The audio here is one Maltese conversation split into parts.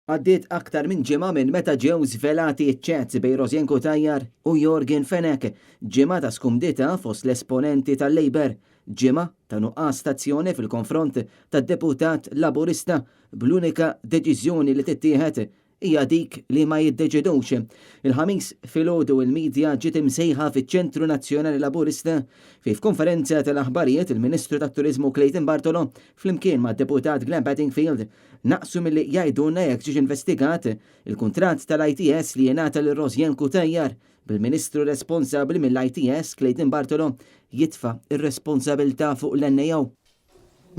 Għaddiet aktar minn ġimgħa minn meta ġew żvelati ċ-chats bejn Rosianne Cutajar u Yorgen Fenech, ġimgħa ta' skumdità fost l-esponenti tal-Labour, ġimgħa ta' nuqqas t'azzjoni fil-konfront tad-deputat Laburista bl-unika deċiżjoni li tittieħed hija dik li ma jiddeċidux. Il-Ħamis filgħodu il-media ġiet imsejħa fiċ-Ċentru Nazzjonali Laburista fejn f'konferenza tal-aħbarijiet il-Ministru tat-Turiżmu Clayton Bartolo flimkien mad-deputat Glenn Bedingfield naqsu milli jgħidulna jekk ġiex investigat il-kuntratt tal-ITS li jingħata lil Rosianne Cutajar, bil-Ministru responsabbli mill-ITS, Clayton Bartolo, jitfa' r-responsabilità fuq l-NAO.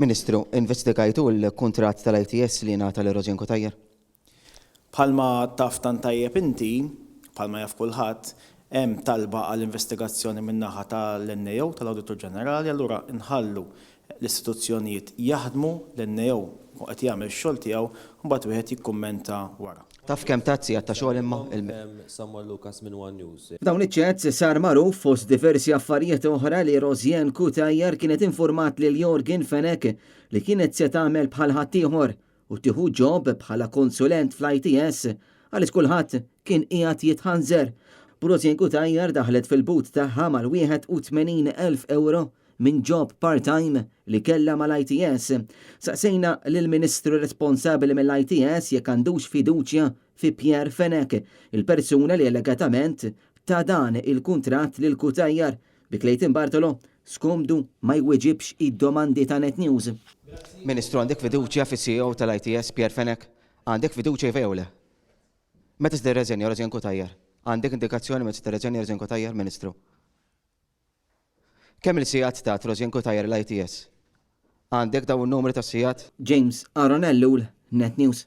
Ministru, investigajtu l-kuntratt tal-ITS li ngħata lil Rosianne Cutajar? Bħalma taf tant tajjeb inti, bħalma jaf kulħadd, hemm talba għal investigazzjoni min-naħa tal-NAO, tal-Awditur Ġenerali, allura nħallu l-istituzzjonijiet jaħdmu, l-NAO jkun qed jagħmel ix-xogħol tiegħu, u mbagħad wieħed jikkummenta wara. Taf kemm tat sigħat ta' xogħol imma il. Samuel Lucas minn one News. F'dawn iċ-chats sar magħruf fost diversi affarijiet oħra li Rosianne Cutajar kienet informat lil Yorgen Fenech li kienet se tagħmel bħal ħaddieħor u tieħu job bħala konsulent fl-ITS għaliex kulħadd kien qiegħed jitħanżer. B'Rosianne Cutajar daħlet fil-but tagħha mal-81,000 ewro minn job part-time li kellha mal-ITS. Saqsejna lill-Ministru responsabbli mill-ITS jekk għandux fiduċja fi Pierre Fenech, il-persuna li allegatament ta dan il-kuntratt lil Cutajar, bi Clayton Bartolo skomdu ma jweġibx id-domandi ta' Net News. Ministru, għandek fiduċja fis-CEO tal-ITS, Pierre Fenech? Għandek fiduċja iva jew le? Meta se tirreżenja Rosianne Cutajar? Għandek indikazzjoni meta se tirreżenja Rosianne Cutajar, Ministru? Kemm-il sigħat tat Rosianne Cutajar l-ITS? Għandek dawn in-numri ta' sigħat? James Aaron Ellul, Net News.